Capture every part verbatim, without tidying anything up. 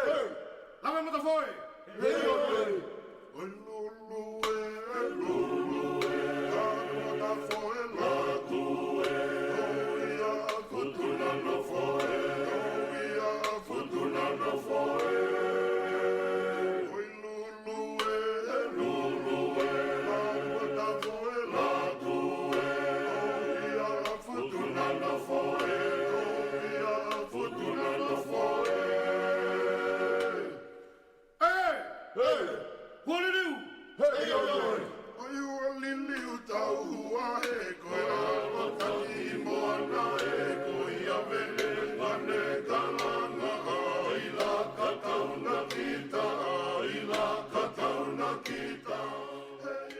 Lave matafoe! Hei, hei, hei! Oi lulu e, lulu e, lave matafoe, latu e, oi ia Futuna nofo e, oi ia Futuna nofo e. Oi lulu e, lulu e, lave matafoe, latu e, oi ia Futuna nofo e, oi ia Futuna nofo e. ʻE! ʻE! Ua liliu! Hei, ʻoi, ʻoi! ʻOi ua liliu tau ua he ko e ʻalu taki moana e ko ia vele pane kalanga ai la ka tau na kita, ai la ka tau na kita. Hei.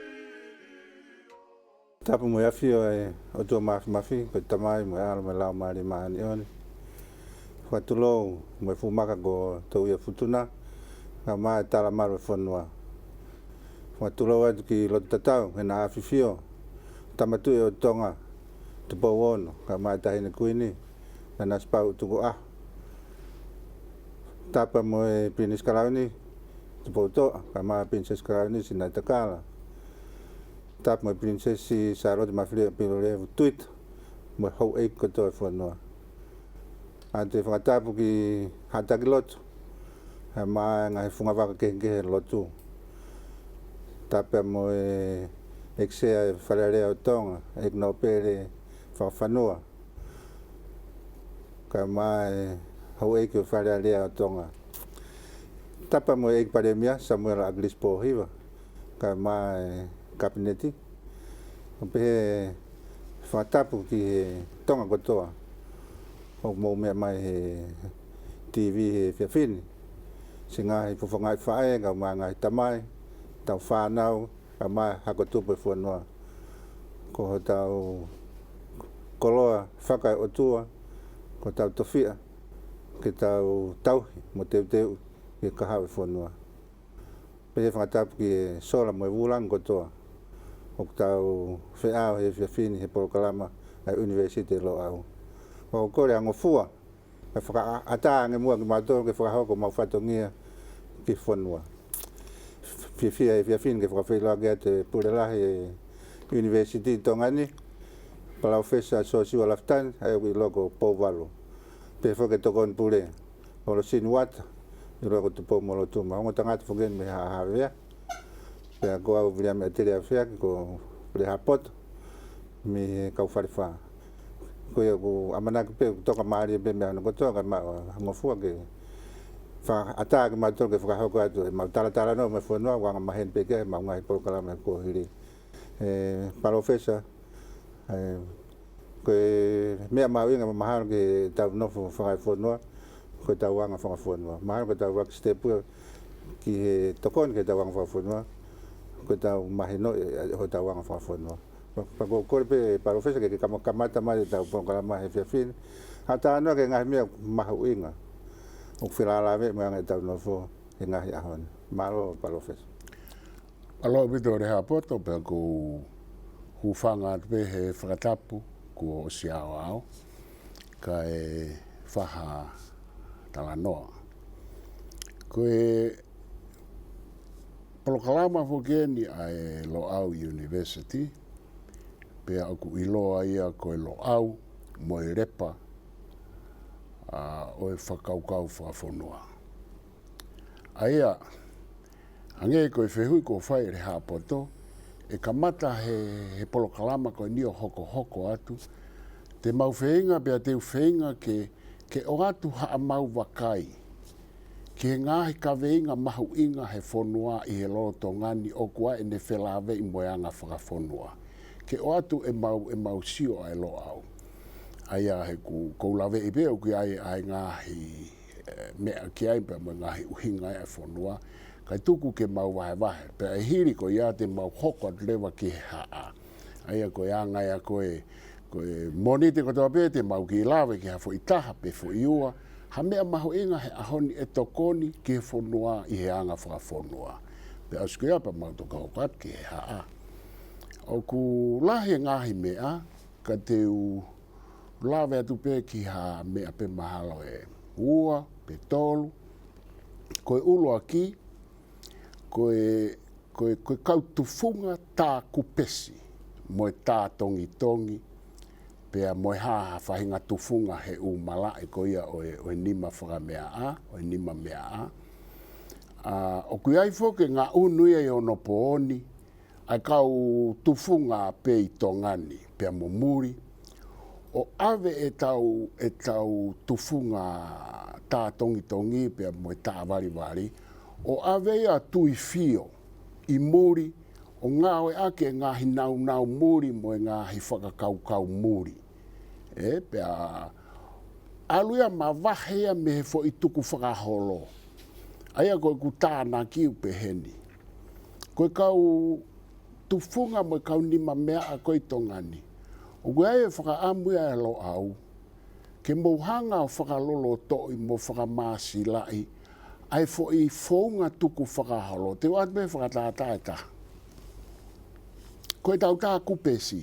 Tapu mo e ʻafio ʻa e ʻOtua Māfimafi, ko e Tamai mo e ʻAlo mo e Laumālie Māʻoniʻoni. Fakatulou mo e fuʻu maka ko Touia Futuna, kae ʻumaʻā e talamalu ʻo e fonua. Fakatulou atu ki loto tatau, he naʻa ʻafifio, Tama Tuʻi ʻo Tonga, Tupou Ono, kae ʻumaʻā e Taʻahine Kuini, Nanasipauʻu Tukuʻaho. Tapu mo e Pilinisi Kalauni, Tupoutoʻa, kae ʻumaʻā e Pilinisesi Kalauni, Sinaitakala. Tapu mo e Pilinisesi Sālote Mafiliʻi ʻo Pilolevu Tuita, mo e houʻeiki kotoa ʻo e fonua. ʻOatu e fakatapu ki he Haʻa Taki Lotu, kae ʻumaʻā e ngaahi fungavaka kehekehe ʻo e lotu. Tapu mo e ʻEiki Sea ʻo e Fale Alea ʻo Tonga, ʻEiki Nōpele Fakafanua, kae ʻumaʻā e houʻeiki ʻo e Fale Alea ʻo Tonga. Tapu mo e ʻEiki Palēmia, Samuela ʻAkilisi Pōhiva, kae ʻumaʻā e Kapineti. ʻO pehē fakatapu ki he Tonga kotoa ʻoku mou meʻa mai he TV he efiafi ni. Siʻi ngaahi fofongaʻi faʻē, kae ʻumaʻā e ngaahi tamai, ʻetau fānau, kae ʻumaʻā e hako tupu ʻo e fonua. Ko hotau koloa faka-ʻOtua, ko hotau tofiʻa, ke tau tauhi mo teuteu ki he kahaʻu ʻo e fonua. Pehē fakatapu ki he sola mo e vūlangi kotoa ʻoku tau feʻao he efiafi ni he polokalama ʻa e ʻUnivēsiti Loʻau. ʻOku ou kole ʻa e ngofua, kae fakaʻatā ange muʻa kimautolu ke fakahoko homau fatongia ki he fonua. Fiefia he efiafi ni ke fakafeʻiloaki atu e Pule Lahi ʻo e ʻUnivēsiti ʻi Tonga ni, Palōfesa Siosiua Lafitani, ʻa ia ʻoku ʻiloa ko Pouvalu. Pehē foki e Tokoni Pule, Holosini Uata, ʻiloa ko Tupou Molotuma. Ongo tangata foki eni mei Haʻa Havea. Pea ko au Viliami ʻAtele ʻAfeaki, ko Lehāpoto, mei he kau Falefā. Ko ia ʻoku ʻamanaki pē ʻoku toka mālie pē meʻa hono kotoa, kae maʻu ha ngofua ke fakaʻatā kimautolu ke fakahoko atu ʻemau talatalanoa mo e fonua, ʻoku angamaheni pē ki ai ʻemau ngaahi polokalama he kuohili. ʻE, Palōfesa, ʻe, ko e meʻa mahuʻinga mahalo ki heʻetau nofo fakaefonua, ko ʻetau anga fakafonua. Mahalo ko ʻetau ʻuluaki sitepu ki he tokoni ki heʻetau anga fakafonua, ko ʻetau mahinoʻi ʻe, ʻe, hotau anga fakafonua. Pea, pea ʻoku ou kole pē Palōfesa ke, ke kama-, kamata mai ʻetau polokalama he efiafi ni, ha talanoa ki he ngaahi meʻa mahuʻinga ʻoku felālāveʻi mo e anga ʻetau nofo he ngaahi ʻaho ni. Mālō, Palōfesa. Mālō ʻaupito Lehāpoto, pea ʻoku ou hūfanga atu pē he fakatapu kuo ʻosi aʻoaʻo, kae fai ha talanoa. Ko e polokalama foki eni ʻa e Loʻau University, pea ʻoku ʻiloa ia ko e Loʻau mo e Lepa, ʻa, ʻo e Fakakaukau Fakafonua. ʻA ia, hangē ko e fehuʻi kuo fai ʻe Lehāpoto, ʻe kamata he, he polokalama ko eni ʻo hokohoko atu, te mau feinga pea te u feinga ke, ke ʻoatu haʻamau vakai ki he ngaahi kaveinga mahuʻinga he fonua ʻi he lolotonga ni ʻoku ʻi ai ʻene felāveʻi mo e anga fakafonua. Ke ʻoatu ʻemau, ʻemau sio ʻa e Loʻau. ʻA ia he ʻoku, ʻoku ou laveʻi pē ʻoku ʻi ai ʻa e ngaahi, ʻe, meʻa ki ai pea mo e ngaahi ʻuhinga ʻa e fonua. Kae tuku ke mau vahevahe. Pea ʻi he hili ko ia te mau hoko atu leva ki he Haʻa. ʻA ia ko e anga ia ko e, ko e Mōnite kotoa pē te mau kiʻi lave ki ha foʻi taha pe foʻi ua, ha meʻa mahuʻinga he ʻaho ni ʻe tokoni ki he fonua ʻi he anga fakafonua. Pea ʻosi ko ia pea mau toki hoko atu ki he Haʻa. ʻOku lahi e ngaahi meʻa, ka te u lave atu pē ki ha meʻa pē mahalo ʻe ua, pe tolu, Ko e ʻuluaki, ko e, ko e, ko e kau tufunga tā kupesi mo e tā tongitongi, pea mo e hā ha faʻahinga tufunga he ʻū malaʻe ko ia ʻo e, ʻo e nima fakameaʻa, ʻo e nima meaʻa. ʻA, ʻoku ʻi ai foki e ngaʻunu ia ʻi onopooni, ʻa e kau tufunga pē ʻi Tonga ni, pea mo muli, ʻo ʻave ʻetau, ʻetau tufunga tā tongitongi pea mo e tā valivali, ʻo ʻave ia ʻo tuifio ʻi muli, ʻo ngāueʻaki e ngaahi nāunau muli mo e ngaahi fakakaukau muli. ʻE, pea ʻalu ia mavahe ia mei he foʻi tukufakaholo. ʻA ia ko ʻeku tānaki ʻoku peheni. Ko e kau tufunga mo e kau nima meaʻa ko ē ʻi Tonga ni, ʻoku ʻi ai e fakaʻamu ia ʻa e Loʻau ke mou hanga ʻo fakalolotoʻi mo fakamāsilaʻi ʻa e foʻi founga tukufakaholo. Te u ʻoatu pē fakatātā ʻe taha. Ko ʻetau tā kupesi,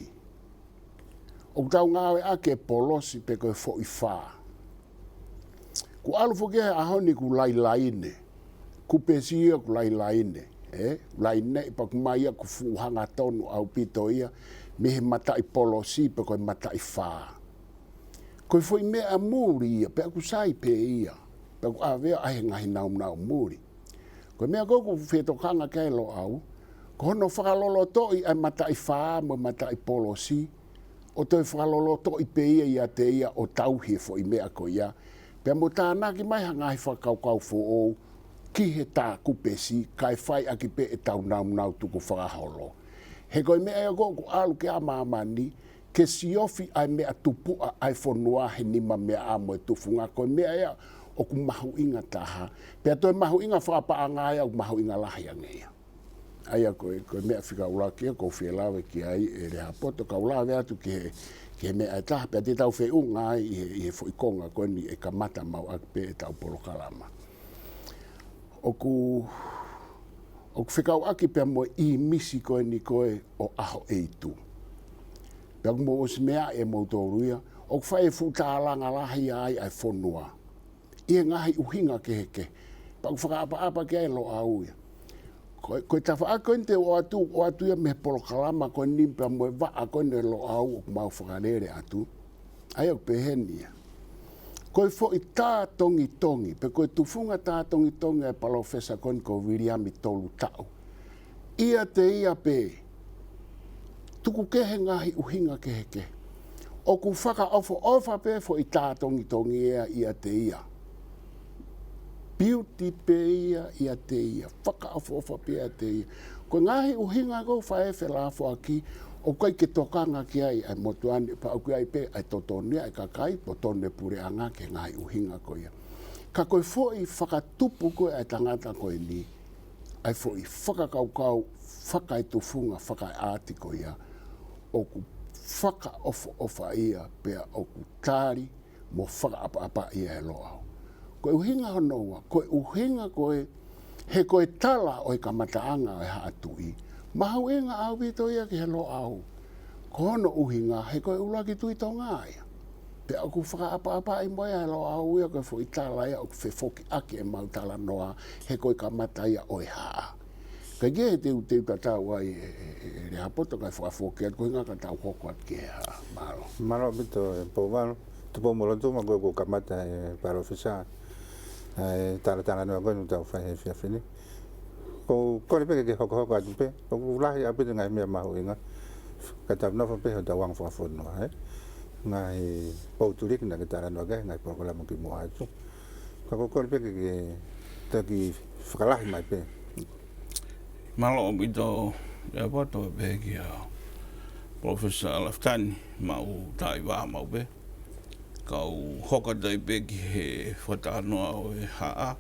ʻoku tau ngāueʻaki e polosi pe ko e foʻi fā. Kuo ʻalu foki he ʻaho ni ʻoku lailaine. Kupesi ia ʻoku lailaine, ē? Laineʻi pea ʻoku ʻomai ia ʻoku fuʻu hangatonu ʻaupito ia mei he mataʻi polosi pe ko e mataʻi fā. Ko e foʻi meʻa muli ia, pea ʻoku sai pē ia, pea ʻoku ʻave ia ʻa e ngaahi nāunau muli. Ko e meʻa ko ē ʻoku fetokanga ki ai e Loʻau, ko hono fakalolotoʻi ʻa e mataʻi fā mo e mataʻi polosi, ʻo toe fakalolotoʻi pē ia ʻiate ia ʻo tauhi e foʻi meʻa ko ia. Pea mo tānaki mai ha ngaahi fakakaukau foʻou ki he tā kupesi, kae fai ʻaki pē ʻetau nāunau tukufakaholo. He ko e meʻa ia ko ē ʻoku ʻalu ki ai ʻa māmani, ke siofi ʻa e meʻa tupuʻa ʻa e fonua he nima meaʻa mo e tufunga, ko e meʻa ia ʻoku mahuʻinga taha. Pea toe mahuʻinga fakapaʻanga ia ʻoku mahuʻinga lahi ange ia. ʻA ia ko e, ko e meʻa fika ʻuluaki ia ʻoku ou fie lave ki ai ʻe Lehaapoto, kau lave atu ki he, ki he meʻa ʻe taha, pea te tau feʻunga ai ʻi he, ʻi he foʻi konga ko eni ʻe kamata maʻu ʻaki pē ʻetau polokalama. ʻOku, ʻoku fekauʻaki pea mo e ʻīmisi ko eni ko ē ʻo ʻAhoʻeitu. Pea ʻoku mou ʻosi meaʻi ʻe moutolu ia, ʻoku fai e fuʻu tālanga lahi ai ʻa e fonua ʻi he ngaahi ʻuhinga kehekehe. Pea ʻoku fakaʻapaʻapa ki ai e Loʻau ia. Ko e, ko e tafaʻaki ko eni te u ʻoatu, ʻoatu ia mei he polokalama ko eni pea mo e vaʻa ko eni ʻo e Loʻau ʻoku mau fakalele atu. ʻA ia ʻoku peheni ia. Ko e foʻi tā tongitongi, pe ko e tufunga tā tongitongi ʻa e palōfesa ko eni ko Viliami Tolutaʻu. ʻIate ia pē, tuku kehe ngaahi ʻuhinga kehekehe. ʻOku fakaʻofoʻofa pē foʻi tā tongitongi ia ʻiate ia. Beauty pē ia ʻiate ia. Fakaʻofoʻofa pē ʻiate ia. Ko e ngaahi ʻuhinga ko ē ʻoku fai e felāfoaki, ʻoku ʻikai ke tokanga ki ai ʻa e motuʻa ni, pea ʻoku ʻi ai pē ʻa e totonu ia ʻa e kakai, totonu e puleʻanga ki he ngaahi ʻuhinga ko ia. Ka ko e foʻi fakatupu ko ē ʻa e tangata ko eni, ʻa e foʻi fakakaukau fakaetufunga, fakaeʻāti ko ia, ʻoku fakaʻofoʻofa ia, pea ʻoku tali mo fakaʻapaʻapa ia ʻe Loʻau. Ko e ʻuhinga hono ua, ko e ʻuhinga ko ē, he ko e tala ʻo e kamataʻanga ʻo e Haʻa Tuʻi, mahuʻinga ʻaupito ia ki he Loʻau. Ko hono ʻuhinga, he ko e ʻuluaki Tuʻi Tonga ia. Pea ʻoku fakaʻapaʻapaʻi mo ia ʻe Loʻau ia ko e foʻi tala ia ʻoku fefokiʻaki ʻemau talanoa, he ko e kamata ia ʻo e haʻa. Ka ʻi he teuteu tatau ai ʻe, ʻe, ʻe, ʻe Lehaapoto kae fakafoki atu ko e ʻuhinga ka tau hoko atu ki he haʻa. Mālō. Mālō ʻaupito ʻe Pouvalu, Tupou-mo-Lotuma, ko ʻeku kamata ʻe Palōfesa ʻa e talatalanoa ko eni ʻoku tau fai he efiafi ni. Ko e kole pē ke ke hokohoko atu pē, ʻoku lahi ʻaupito e ngaahi meʻa mahuʻinga. Ka tau nofo pē hotau anga fakafonua, ē? Ngaahi poutuliki naʻa ke talanoa ki ai, ngaahi polokalama kimuʻa atu. Ka ko e kole pē ke ke toki fakalahi mai pē. Mālō ʻaupito Lehaapoto, pehē kia Professor Lafitani, maʻu tā ʻi vā maʻu pē. Kau hoko atu ai pē ki he fakatalanoa ʻo e haʻa.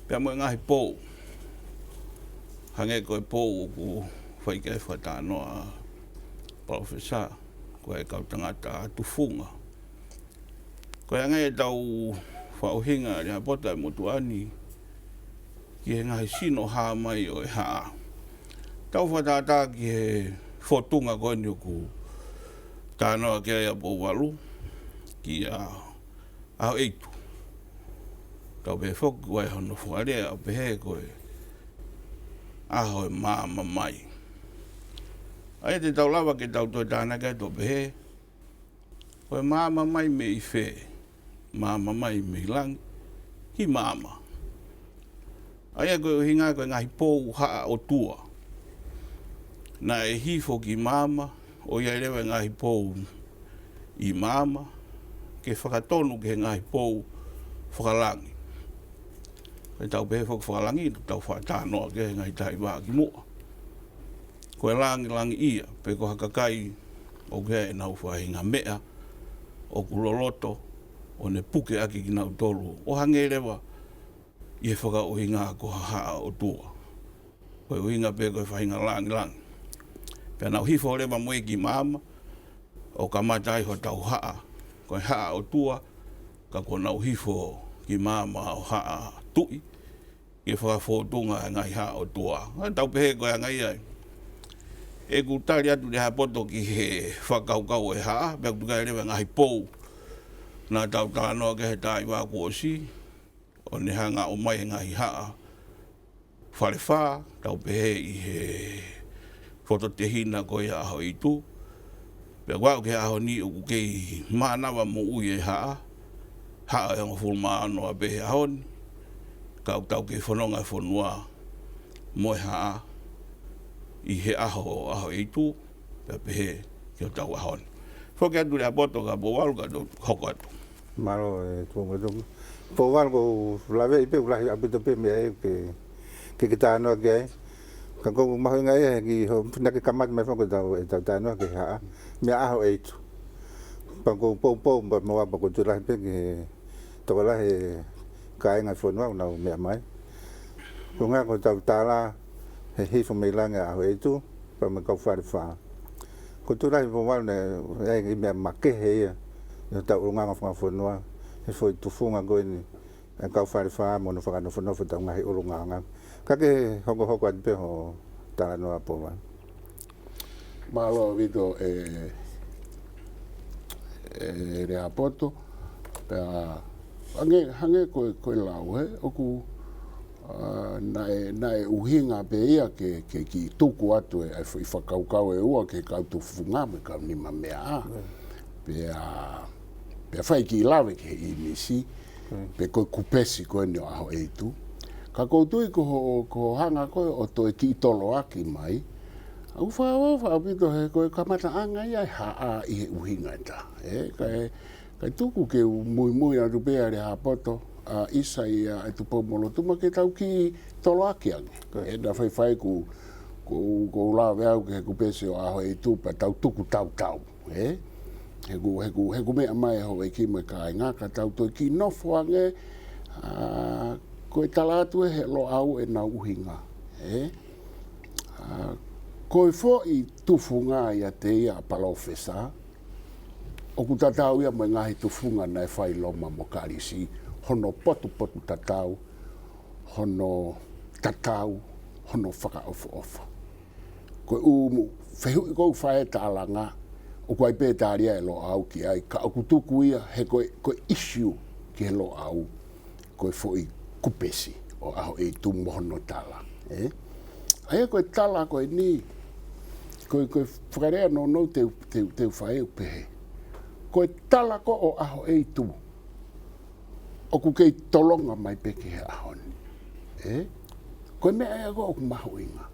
Pea mo e ngaahi pou. Hangē ko e pou ʻoku fai ki ai e fakatalanoa ʻa Professor, ko e kau tangata tufunga. Ko e anga ʻetau fakaʻuhinga Lehaapoto ʻa e motuʻa ni ki he ngaahi sino hā mai ʻo e haʻa. Tau fakatātā ki he fotunga ko eni ʻoku talanoa ki ai ʻa Pouvalu, kia ʻAhoʻeitu. Tau pehē foki ʻoku ʻi ai hono fakalea ʻo pehē ko e ʻaho e maama mai. ʻA ia te tau lava ke tau toe tānaki atu ʻo pehē, ko e maama mai mei fē? Maama mai mei langi ki maama. ʻA ia ko e ʻuhinga ko e ngaahi pou haʻa ʻotua naʻe hifo ki maama, ʻo ʻi ai leva e ngaahi pou ʻi maama ke fakatonu ki he ngaahi pou fakalangi. Ko e tau pehē foki fakalangi, tau faʻa talanoa ki he ngaahi taimi ki muʻa. Ko e langilangiʻia, pe ko ha kakai ʻoku ʻi ai ʻenau faʻahinga meʻa ʻoku loloto ʻo ne puke ʻaki kinautolu, ʻo hangē leva ʻi he fakaʻuhinga ko ha haʻa ʻotua. Ko e ʻuhinga pē ko e faʻahinga langilangi. Pea nau hifo leva mo ia ki maama, ʻo kamata ai hotau haʻa ko e haʻa ʻotua, ka kuo nau hifo ki maama ʻo haʻa tuʻi, ke fakafōtunga e ngaahi haʻa ʻotua. Ka tau pehē ko e anga ia ʻeku tali atu Lehaapoto ki he fakakaukau ʻo e haʻa, pea ʻoku ʻi ai leva e ngaahi pou naʻa tau talanoa ki ai he taimi kuo ʻosi, ʻo ne hanga ʻo ʻomai e ngaahi haʻa Falefā, tau pehē ʻi he fototehina ko ia ʻAhoʻeitu. Pea ʻoku aʻu ki he ʻaho ni ʻoku kei mānava moʻui e haʻa, haʻa ʻe hongofulu mā ono ʻa pē he ʻaho ni, ka ʻoku tau kei fononga e fonua mo e haʻa ʻi he ʻaho ʻo ʻAhoʻeitu, pea pehē ki hotau ʻaho ni. Foki atu Lehaapoto ka Pouvalu ka tau hoko atu. Mālō e tuonga tuku. Pouvalu, ʻoku ou laveʻi pē ʻoku lahi ʻaupito pē meʻa ʻe ke, ke ke talanoa ki ai. Ka ʻoku mahuʻinga ia he ki hoʻo, naʻa ke kamata mai foki ʻetau, ʻetau talanoa ki he haʻa mei ʻAhoʻeitu. Pea ʻoku ou poupou pea mo au pea ʻoku ou tui lahi pē ki he tokolahi e kāinga fonua ʻoku nau meʻa mai. Ko e ʻuhinga ko ʻetau tala he hifo mei langi ʻa ʻAhoʻeitu pea mo e kau Falefā. ʻOku ou tui lahi Pouvalu naʻe ʻi ai e meʻa makehe ia ʻi hotau ʻulungaanga fakafonua he foʻi tufunga ko eni e kau Falefā mo hono fakanofonofo ʻetau ngaahi ʻulungaanga. Ka ke hokohoko atu pē hoʻo talanoa Pouvalu. Mālō ʻaupito e, e Lehaapoto. Pea hangē, hangē ko e, ko e lau he ʻoku, ʻa, naʻe, naʻe ʻuhinga pē ia ke, ke kiʻi tuku atu e, ʻa e foʻi fakakaukau ʻe ua ki he kau tufunga mo e kau nimameaʻa. Pea, pea fai kiʻi lave ki he ʻīmisi, pe ko e kupesi ko eni ʻo ʻAhoʻeitu. Ka ʻoku ou tui ko hoʻo, ko hoʻo hanga ko ē ʻo toe kiʻi toloaki mai, ʻoku fakaʻofoʻofa ʻaupito he ko e kamataʻanga ia e haʻa ʻi he ʻuhinga ʻe taha. ʻE, kae, kae tuku ke u muimui atu pē ʻa Lehaapoto, ʻa ʻIsa ia ʻa Tupoumolotuma ke tau kiʻi toloaki ange. ʻE, naʻa faifai ʻoku, ʻoku, ʻoku ou lave au ki he kupesi ʻo ʻAhoʻeitu pea tau tuku tautau. ʻE? He ʻoku, he ʻoku, he ʻoku meʻa mai e houʻeiki mo e kāinga ka tau toe kiʻi nofo ange, ʻa, ko e tala atu ʻe he Loʻau ʻenau ʻuhinga. ʻE? ʻA, ko e foʻi tufunga ʻiate ia ʻa Palōfesa, ʻoku tatau ia mo e ngaahi tufunga naʻe fai ʻi Loma mo Kalisi, hono potupotutatau, hono tatau, hono fakaʻofoʻofa. Ko e ʻū fehuʻi ko ē ʻoku fai e tālanga, ʻoku ʻi ai pē e tali ʻa e Loʻau ki ai, ka ʻoku tuku ia he ko e, ko e ʻisiū ki he Loʻau, ko e foʻi kupesi ʻo ʻAhoʻeitu mo hono tala. ʻE? ʻA ia ko e tala ko eni, ko e, ko e fakalea nounou te u, te u, te u fai ʻoku pehē. Ko e tala ko ē ʻo ʻAhoʻeitu ʻoku kei tolonga mai pē ki he ʻaho ni. ʻE? Ko e meʻa ia ko ē ʻoku mahuʻinga.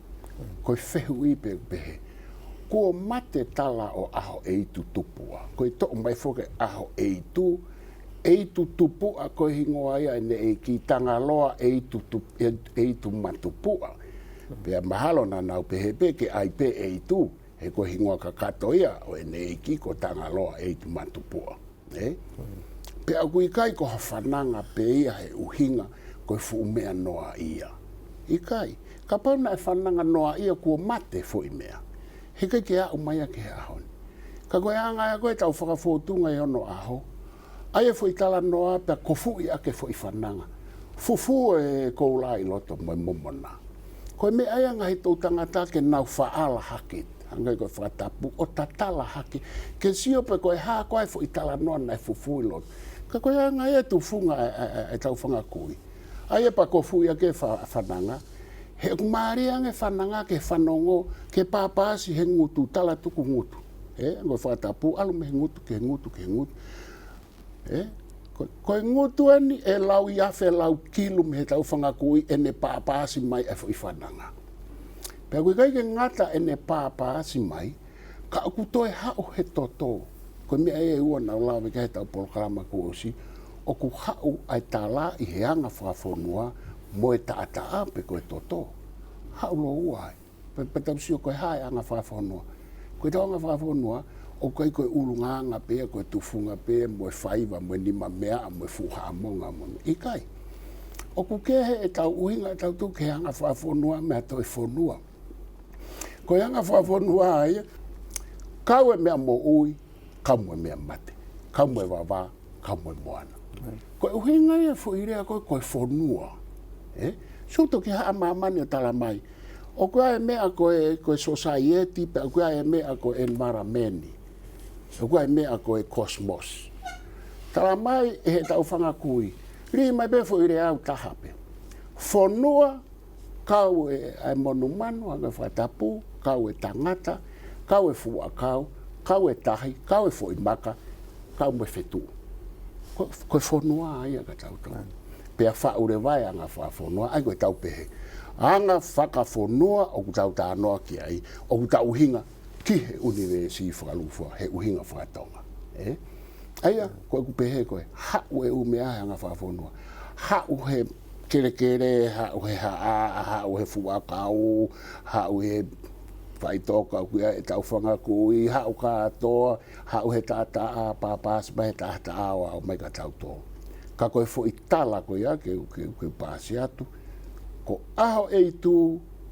Ko e fehuʻi pē ʻoku pehē, kuo mate tala ʻo ʻAhoʻeitutupuʻa. Ko e toʻo mai foki ʻAhoʻeitu, ʻEitutupuʻa ko e hingoa ia ʻene ʻeiki, Tangaloa ʻEitutu-, ʻE-, ʻEitumatupuʻa. Pea mahalo naʻa nau pehē pē ke ʻai pē ʻEitu, he ko e hingoa kakato ia ʻo ʻene ʻeiki ko Tangaloa ʻEitumatupuʻa. ʻE? Pea ʻoku ʻikai ko ha fananga pē ia he ʻuhinga ko e fuʻu meʻa noaʻia. ʻIkai, kapau naʻe fananga noaʻia kuo mate foʻi meʻa, heʻikai ke aʻu mai ia ki he ʻaho ni. Ka ko e anga ia ko ē ʻetau fakafōtunga ʻi onoʻaho, ʻa ia foʻi talanoa pea kofuʻi ʻaki e foʻi fananga. Fufū e koula ʻi loto mo e momona. Ko e meʻa ia ngaahi toʻutangata ke nau faʻala hake, hangē ko e fakatapu, ʻo tatala hake, ke sio pe ko e hā ko ā e foʻi talanoa naʻe fufū ʻi loto. Ka ko e anga ia e tufunga ʻa e, ʻa e, ʻa e, ʻa e tau fanga kui. ʻA ia pea ko e fuʻu ia ke fa-, fananga. He ʻoku mālie ange fananga ke fanongo, ke pāpāsi he ngutu, tala tuku ngutu. Ē, ko e fakatapu, ʻalu mei he ngutu, ki he ngutu, ki he ngutu. Ē, ko, ko e ngutu eni ʻe lau ia fe lau kilu mei he tau fanga kui ʻene pāpāsi mai ʻa e foʻi fananga. Pea ʻoku ʻikai ke ngata ʻene pāpāsi mai, ka ʻoku toe haʻu he toto. Ko e meʻa ʻe ua naʻa ku lave ki ai he tau polokalama kuo ʻosi, ʻoku haʻu ʻa e tala ʻi he anga fakafonua mo e taʻataʻa pe ko e toto. Haʻu lōua ai. Pea, pea tau sio ko e hā e anga fakafonua. Ko e tau anga fakafonua, ʻoku ʻikai ko e ʻulungaanga pē ia, ko e tufunga pē ia, mo e faiva, mo e nimameaʻa, mo e fuʻu haʻamonga, mo e meʻa. ʻIkai. ʻOku kehe e tau ʻuhinga ʻetau tuʻu ki he anga fakafonua mei he toe fonua. Ko e anga fakafonua ia, kau e meʻa moʻui, kau mo e meʻa mate, kau mo e vavā, kau mo e moana. Ko e ʻuhinga ia e foʻi lea ko e, ko e fonua. Ē? Sio ki he haʻa māmani ʻo tala mai. ʻOku ʻi ai e meʻa ko e, ko e society, pea ʻoku ʻi ai e meʻa ko e environment. ʻOku ʻi ai e meʻa ko e cosmos. Tala mai ʻe he tau fanga kui. Lī mai pē foʻi lea ʻe taha pē. Fonua, kau e, ʻa e monumanu, ʻa e fakatapu, kau e tangata, kau e fuʻu ʻakau, kau e tahi, kau e foʻi maka, kau mo e fetuʻu. Ko, ko e fonua ia ka tau tau. Pea faʻu leva e anga fakafonua, ʻa ia ko e tau pehē. Anga fakafonua ʻoku tau talanoa ki ai, ʻoku tau ʻuhinga ki he ʻunivēsi fakalūkufua, he ʻuhinga fakatonga. Ē? ʻA ia, ko ʻeku pehē ko e, haʻu e ʻū meʻa he anga fakafonua. Haʻu he kelekele, haʻu he haʻa, haʻu he fuʻu ʻakau, haʻu he faʻitoka, ʻoku ʻi ai e tau fanga kui, haʻu kātoa, haʻu he taʻataʻa, pāpāsi mai he taʻataʻa ʻo aʻu mai kia tautolu. Ka ko e foʻi tala ko ia ke, ke, ke pāsi atu. Ko ʻAhoʻeitu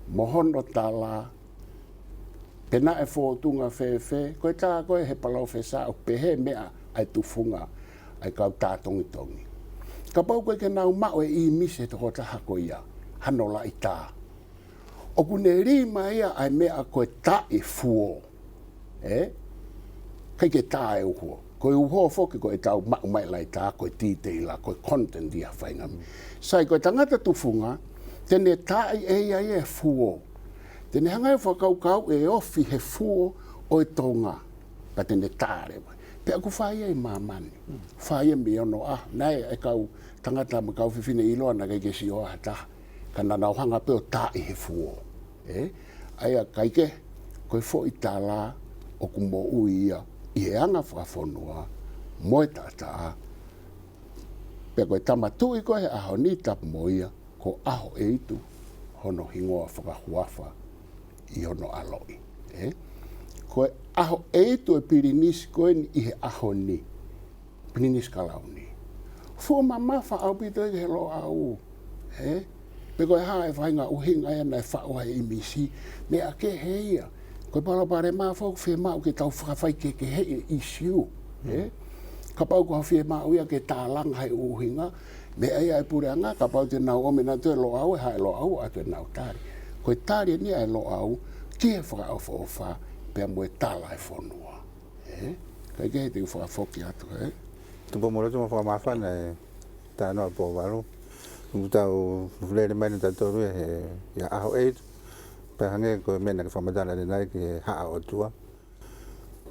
mo hono tala, pe naʻe fōtunga fēfē, ko e tā ko ē he palōfesa ʻoku pehē meʻa ʻa e tufunga ʻa e kau tā tongitongi. Kapau ko e ke nau maʻu e ʻīmisi he tokotaha ko ia, hano laʻitā. ʻOku ne lī mai ia ʻa e meʻa ko e taʻe fuo. Ē? ʻIkai ke tā e uho. Ko e uho foki ko e tau maʻu mai laʻitā, ko e tīteila, ko e content ia faingami. Sai ko e tangata tufunga, te ne taʻi ʻe ia ia e fuo. Te ne hanga ʻe fakakaukau ʻe ofi he fuo ʻo e Tonga. Pea te ne tā leva. Pea ʻoku fai ia ʻi māmani. Fai ia mei onoʻaho. Naʻe ʻi ai e kau tangata mo e kau fefine ʻiloa naʻe ʻikai ke sio ha taha. Ka naʻa nau hanga pē ʻo taʻi he fuo. Ē? ʻA ia ʻikai ke, ko e foʻi tala ʻoku moʻui ia ʻi he anga fakafonua, mo e taʻataʻa. Pea ko e tama tuʻi ko ē he ʻaho ni tapu mo ia, ko ʻAhoʻeitu hono hingoa fakahuafa ʻi hono ʻaloʻi. Ē? Ko e ʻAhoʻeitu e pilinisi ko eni ʻi he ʻaho ni. Pilinisi Kalauni. Fuʻu mamafa ʻaupito ia ki he Loʻau. Ē? Pe ko e hā e faʻahinga ʻuhinga ia naʻe faʻu ai e ʻīmisi. Meʻa kehe ia. Ko e palopalema foki fiemaʻu ke tau fakafaikehekeheʻi e ʻīsiu. Ē? Kapau ko ha fiemaʻu ia ke tālanga he ʻuhinga. Meʻa ia e puleʻanga, kapau te nau ʻomi nautolu e Loʻau, ʻe haʻu e Loʻau ʻo ʻoatu ʻenau tali. Ko e tali eni ia e Loʻau, ki he fakaʻofoʻofa, pea mo e tala e fonua. Ē? ʻIkai ke te u fakafoki atu, ē? Tupoumolotu, mo fakamāfana e talanoa ʻa Pouvalu. ʻOku tau lele mai eni tautolu ia he, ʻia ʻAhoʻeitu. Pea hangē ko e meʻa naʻa ke fakamatala ʻanenai ki he Haʻa ʻOtua.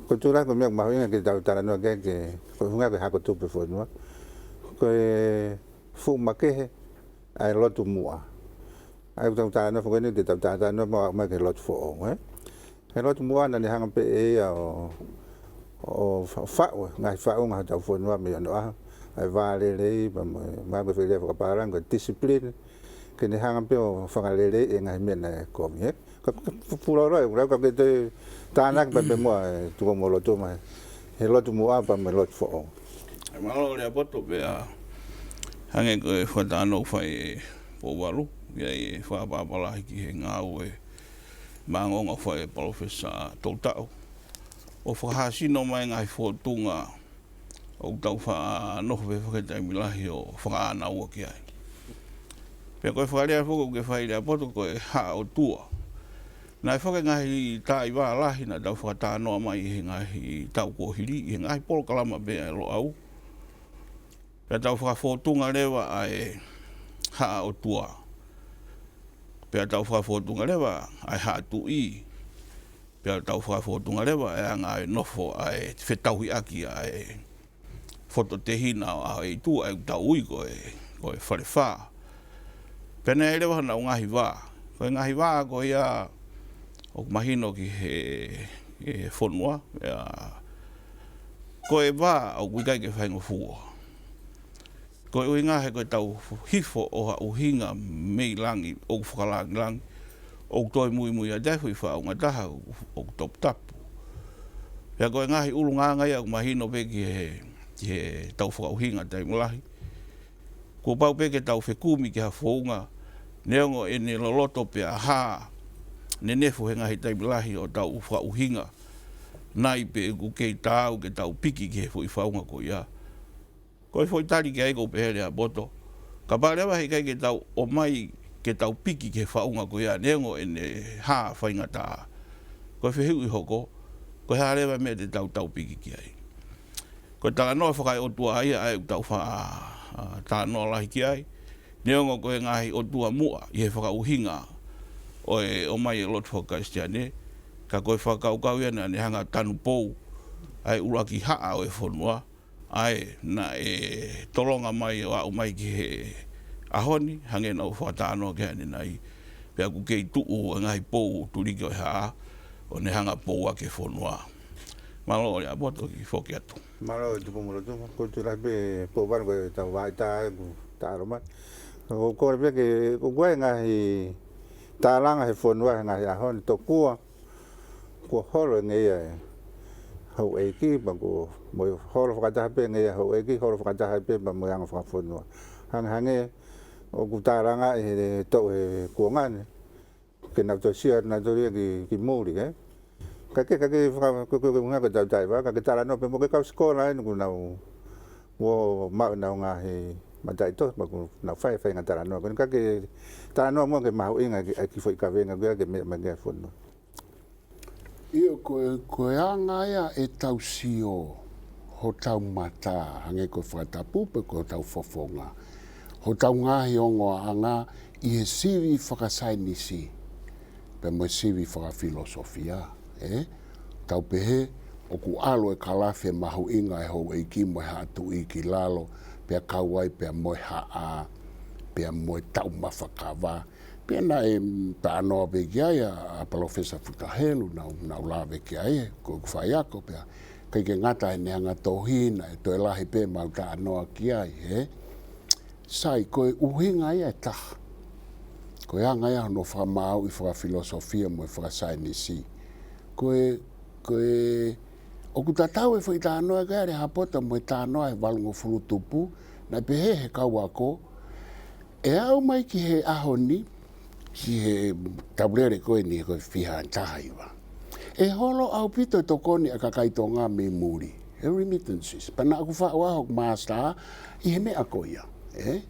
Ko e tula ko e meʻa mahuʻinga ke tau talanoa ki ai, ko e ʻuhinga ko e hako tupu e fonua. Ko e fuʻu makehe ʻa e lotu muʻa. ʻA ia ʻoku tau talanoa foki eni, te tau talanoa mo aʻu mai ki he lotu foʻou, ē? He lotu muʻa naʻa ne hanga pē ʻe ia ʻo, ʻo fa-, faʻu, ngaahi faʻunga hotau fonua mei onoʻaho. ʻA e vā lelei, pea mo e, mo e fai lea fakapālangi, ko e discipline. Ke ne hanga pē ʻo fakaleleiʻi e ngaahi meʻa naʻe kovi, ē? Ka, ka, pu-, pulolo e, ʻoku lau ka ke te tānaki pē pē muʻa e Tupoumolotu mai. He lotu muʻa pea mo e lotu foʻou. ʻE mālō Lehaapoto pea hangē ko e fakatalanoa ʻoku fai ʻe Pouvalu, ʻi ai e fakapapālangi ki he ngāue māʻongoʻonga ʻoku fai ʻe Palōfesa Toutaʻu. ʻO fakahāsino mai ngaahi fōtunga ʻoku tau faʻa nofo pē he taimi lahi ʻo fakaʻānaua ki ai. Pea ko e fakalea foki ʻoku ke fai Lehaapoto ko e Haʻa ʻOtua. Naʻe foki e ngaahi taʻi vā lahi naʻa tau fakatalanoa mai he ngaahi taʻu kuo hili, he ngaahi polokalama pē ʻa e Loʻau. Pea tau fakafōtunga leva ʻa e haʻa ʻotua. Pea tau fakafōtunga leva ʻa e haʻa tuʻi. Pea tau fakafōtunga leva ʻa e anga ʻa e nofo ʻa e fetauhiʻaki ʻa e fototehina ʻo ʻAhoʻeitu, ʻa ia ʻoku tau ui ko e, ko e Falefā. Pea naʻe leva honau ngaahi vā. Ko e ngaahi vā ko ia ʻoku mahino ki he, he fonua, ʻa, ko e vā ʻoku ʻikai ke faingofua. Ko e ʻuhinga he ko e tau hifo ʻo ha ʻuhinga mei langi, ʻoku fakalāngilangi, ʻoku toe muimui ʻa e foʻi faʻunga taha ʻoku toputapu. Pea ko e ngaahi ʻulungaanga ia ʻoku mahino pē ki he, ki he tau fakaʻuhinga taimi lahi. Kuo pau pē ke tau fekumi ki ha founga, neongo ʻene loloto pea hā, nenefu he ngaahi taimi lahi ʻo tau fakaʻuhinga, nai pē ʻoku kei taau ke tau piki ki he foʻi faʻunga ko ia. Ko e foʻi tali ki ai ʻoku ou pehē Lehaapoto. Kapau leva he ʻikai ke tau ʻomai ke tau piki ki he faʻunga ko ia neongo ʻene hā faingataʻa. Ko e fehuʻi hoko, ko e hā leva e meʻa te tau tau piki ki ai. Ko e talanoa fakaeʻotua ia ʻa ia ʻoku tau fa-, ʻa, talanoa lahi ki ai. Neongo ko e ngaahi ʻotua muʻa ʻi he fakaʻuhinga ʻo e ʻomai e lotu fakakalisitiane. Ka ko e fakakaukau ia naʻa ne hanga ʻo tanu pou ʻa e ʻuluaki haʻa ʻo e fonua. ʻA ia, naʻe tolonga mai ʻo aʻu mai ki he ʻaho ni, hangē naʻa ku fakatalanoa ki ai ʻanenai, pea ʻoku kei tuʻu e ngaahi pou tuliki ʻo e haʻa, ʻo ne hanga ʻo pou ʻaki e fonua. Mālō Lehaapoto ki he foki atu. Mālō Tupou Molotu, ko e tuʻu lahi pē Poupou ko e tau vaʻa ʻi tā ʻeku taʻalo mai. Ko e kole pē ke, ko e ngaahi tālanga he fonua he ngaahi ʻaho ni tokua kuo holo e ngeia e houʻeiki, pea kuo mo e holo fakataha pē ngeia e houʻeiki, holo fakataha pē pea mo e anga fakafonua. Hangehangē ʻoku tālanga ʻi he toʻu he kuonga ni, ke nau toe sio atu nautolu ia ki, ki muli, ē? Ka ke, ka ke faka-, ko, ko, ko, ko, ko tau taiva, ka ke talanoa pē mo e kau sikola ē, ʻoku nau, ʻoku maʻu ʻenau ngaahi mataʻitohi, pea ʻoku nau fai, fai ngaahi talanoa. Ko eni ka ke talanoa mo ke mahuʻinga ki, ki he foʻi kavenga ko ia ke meʻa mai ki he fonua. ʻIo, ko e, ko e anga ia ʻetau sio, hotau mata, hangē ko e fakatapu pe ko hotau fofonga. Hotau ngaahi ongoʻanga ʻi he sivi fakasaienisi, pea mo e sivi fakafilosofia, ē? Tau pehē, ʻoku ʻalu e kalafi mahuʻinga e houʻeiki mo e haʻa tuʻi ki lalo, pea kau ai pea mo e haʻa, pea mo e taumafa kava, pea naʻe, mm, talanoa pē ki ai ʻa, ʻa Palōfesa Futa Helu, naʻa ku, naʻa ku lave ki ai, ko ʻeku faiako pē. ʻIkai ke ngata heʻene anga tohi, naʻe toe lahi pē ʻemau talanoa ki ai, ē? Sai, ko e ʻuhinga ia ʻe taha. Ko e anga ia hono fakamaauʻi fakafilosofia mo e fakasaienisi. Ko e, ko e, ʻoku tatau e foʻi talanoa ko ia Lehaapoto mo e talanoa he valungofulu tupu, naʻe pehē he kau ako, ʻe aʻu mai ki he ʻaho ni, ki he taulele ko eni ko e fiha taha hiva. ʻE holo ʻaupito e tokoni ʻa e kakai Tonga mei muli, e remittances. Pea naʻa ku faʻu au hoku master ʻi he meʻa ko ia, ē?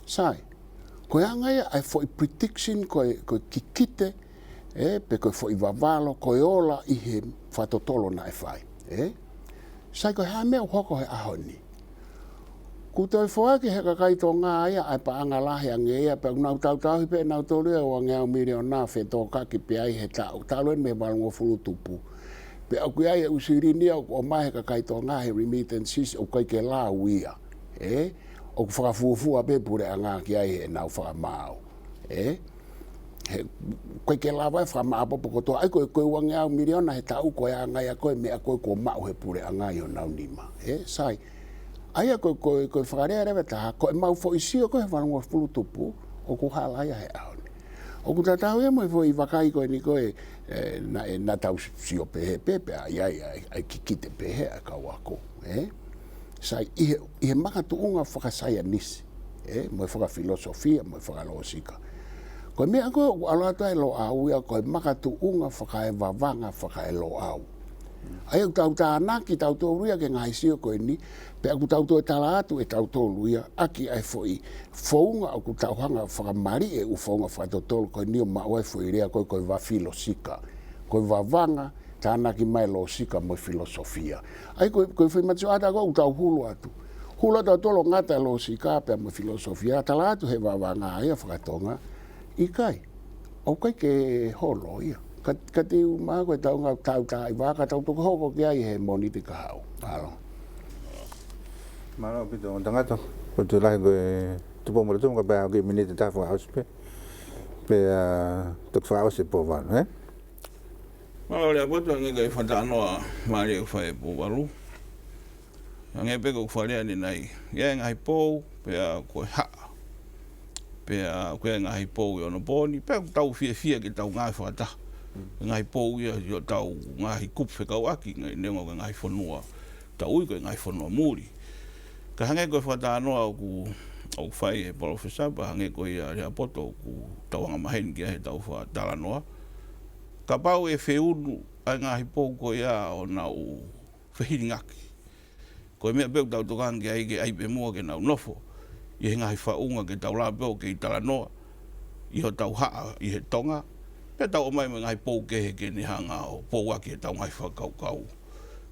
Sai, ko e anga ia ʻa e foʻi prediction ko e, ko e kikite, ē, pe ko e foʻi vavalo, ko e ola ʻi he fakatotolo naʻe fai, ē? Sai, ko e hā e meʻa ʻoku hoko he ʻaho ni? Kuo toe foaki he kakai Tonga ia ʻa e paʻanga lahi ange ia, pea ʻoku nau tautauhi pē nautolu ia e uangeau miliona fetōkaki pē ai he taʻu, talu eni mei he valungofulu tupu. Pea ʻoku ʻi ai e ʻū silini ia ʻoku ʻomai he kakai Tonga he remittances ʻoku ʻikai ke lau ia, ē? ʻOku fakafuofua pē puleʻanga ki ai heʻenau fakamaau, ē? He, ʻikai ke lava e fakamaaopoopo kotoa. ʻA ia ko e, ko e uangeau miliona he taʻu ko e anga ia ko e meʻa ko ē kuo maʻu he puleʻanga ʻi honau nima. Ē, sai. ʻA ia ko e, ko e, ko e fakalea leva ʻe taha, ko ʻemau foʻi sio ko ē he valungofulu tupu, ʻoku hala ia he ʻaho ni. ʻOku tatau ia mo e foʻi vakai ko eni ko e, ē, naʻe, naʻa tau sio pehē pē, pea ʻi ai, ʻa e, ʻa e kikite pehē ʻa e kau ako, ē? Sai, ʻi he, ʻi he makatuʻunga fakasaienisi, ē, mo e fakafilosofia, mo e fakalōsika. Ko e meʻa ko ē ʻoku ʻalu atu ai e Loʻau ia, ko e makatuʻunga fakaevavanga fakaeloʻau. ʻA ia ʻoku tau tānaki tautolu ia ki he ngaahi sio ko eni, pea ʻoku tau toe tala atu ʻe tautolu ia, ʻaki ʻa e foʻi founga ʻoku tau hanga ʻo fakamaliʻi e ʻū founga fakatotolo ko eni ʻo maʻu ai e foʻi lea ko ē ko e vafilosika. Ko e vavanga, tānaki mai e lōsika mo e filosofia. ʻA ia ko e, ko e foʻi matasioʻata ko ē ʻoku tau hulu atu. Kuo lava tautolu ʻo ngata e lōsika pea mo e filosofia, tala atu he vavanga ia fakatonga, ʻikai, ʻoku ʻikai ke holo ia. Ka, ka te u maʻu ko e tau ngau tau tā i vā, ka tau toki hoko ki ai he Mōnite kahaʻu. Mālō. Mālō ʻaupito, ʻo tangata, ko tu lahi ko e Tupou Molotuma, ka pea ʻoku miniti taha fakaʻosi pē. Pea toki fakaʻosi e Pouvalu, ē? Mālō Lehaapoto, hangē ko e fakatalanoa mālie ʻoku fai ʻe Pouvalu. Hangē pē ko e fale ʻanenai. ʻI ai e ngaahi pou, pea ko e haʻa. Pea ko e ngaahi pou ʻi onopooni, pea ʻoku tau fiefia ke tau ngāue fakataha. Ngaahi pou ia ʻi hotau ngaahi kupu fekauʻaki, ngaahi neongo ko e ngaahi fonua. Tau ui ko e ngaahi fonua muli. Ka hangē ko e fakatalanoa ʻoku, ʻoku fai ʻe Palōfesa, pea hangē ko ia Lehaapoto ʻoku tau anga maheni ki ai heʻetau fakatalanoa. Kapau ʻe feʻunu ʻa e ngaahi pou ko ia ʻo nau fehilingaki. Ko e meʻa pē ʻoku tau tokanga ki ai ke ʻai pē muʻa ke nau nofo ʻi he ngaahi faʻunga ke tau lava pē ʻo kei talanoa ʻi hotau haʻa ʻi he Tonga. Pea tau ʻomai mo e ngaahi pou kehe ke ne hanga ʻo pouaki ʻetau ngaahi fakakaukau.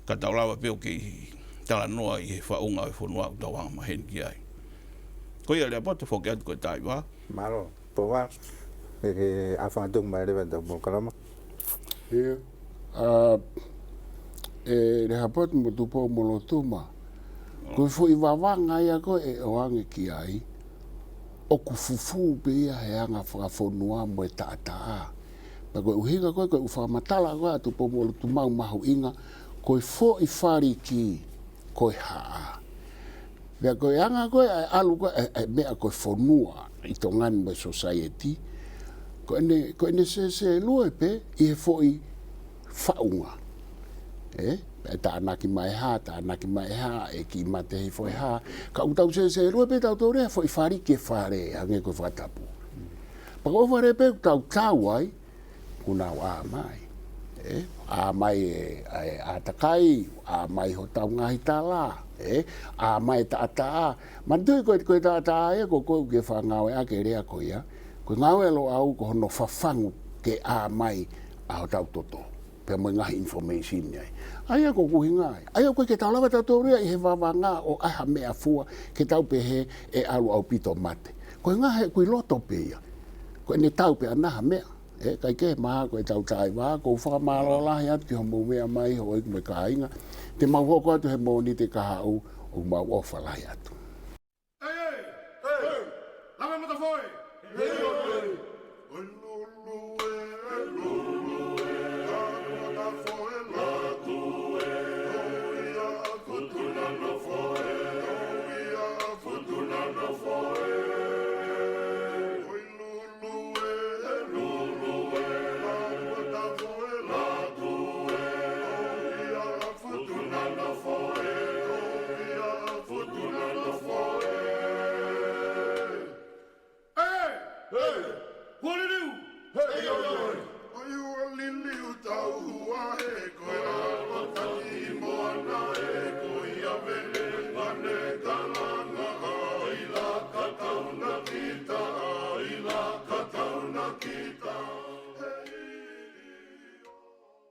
Ka tau lava pē ʻo kei talanoa ʻi he faʻunga ʻo e fonua ʻoku tau anga maheni ki ai. Ko ia Lehaapoto, foki atu ko e tā i vā. Mālō. Pouvalu, ʻe ke ʻafangatunga mai leva ʻetau polokalama. ʻIo, ʻa, ʻe Lehaapoto mo Tupou Molotuma. Ko e foʻi vavanga ia ko ē ʻe ʻoange ki ai, ʻoku fufū pē ia he anga fakafonua mo e taʻataʻa. Pea ko e ʻuhinga ko ē, ko e ʻū fakamatala ko ē ʻa Tupou Molotuma ʻoku mahuʻinga, ko e foʻi faliki, ko e haʻa. Pea ko e anga ko ē ʻa e ʻalu ko ē ʻa e, ʻa e meʻa ko e fonua ʻi Tonga ni mo e society, ko ʻene, ko ʻene sēsēlue pē ʻi he foʻi faʻunga. Ē? Pea tānaki mai hā, tānaki mai hā, ʻe kiʻi mate he foʻi hā. Ka ʻoku tau sēsēlue pē tautolu he foʻi faliki e fale, hangē ko e fakatapu. Pea ko e fale pē ʻoku tau tau ai, kuo nau ʻā mai. Ē, ʻā mai e, e ʻātakai, ʻā mai hotau ngaahi tala, ē, ʻā mai e taʻataʻa. Manatuʻi ko e, ko e taʻataʻa ia, ko e, ko e ke fakangāueʻaki e lea ko ia. Ko e ngāue ʻa Loʻau ko hono fafangu ke ʻā mai ʻa hotau toto. Pea mo e ngaahi information ai. ʻA ia ko e ʻuhinga ai. ʻA ia ʻoku ʻikai ke tau lava tautolu ia ʻi he vavanga ʻo ʻai ha meʻafua ke tau pehē ʻe ʻalu ʻaupito mate. Ko e ngaahi ʻoku ʻi loto pē ia. Ko ʻene tau pē ʻana ha meʻa. Ē, kae kehe, mahalo ko ʻetau tā i vā, ʻoku ou fakamālō lahi atu ki hoʻomou meʻa mai, houʻeiki mo e kāinga. Te mau hoko atu he Mōnite kahaʻu, ʻoku mau ʻofa lahi atu. Ei, ei, ei, langa mata foe. Ei, ei. Oi lulu e, oi lulu e, langa mata foe, langa tu e, oi ia, kutuna no foe, oi ia, kutuna no foe. Oi lulu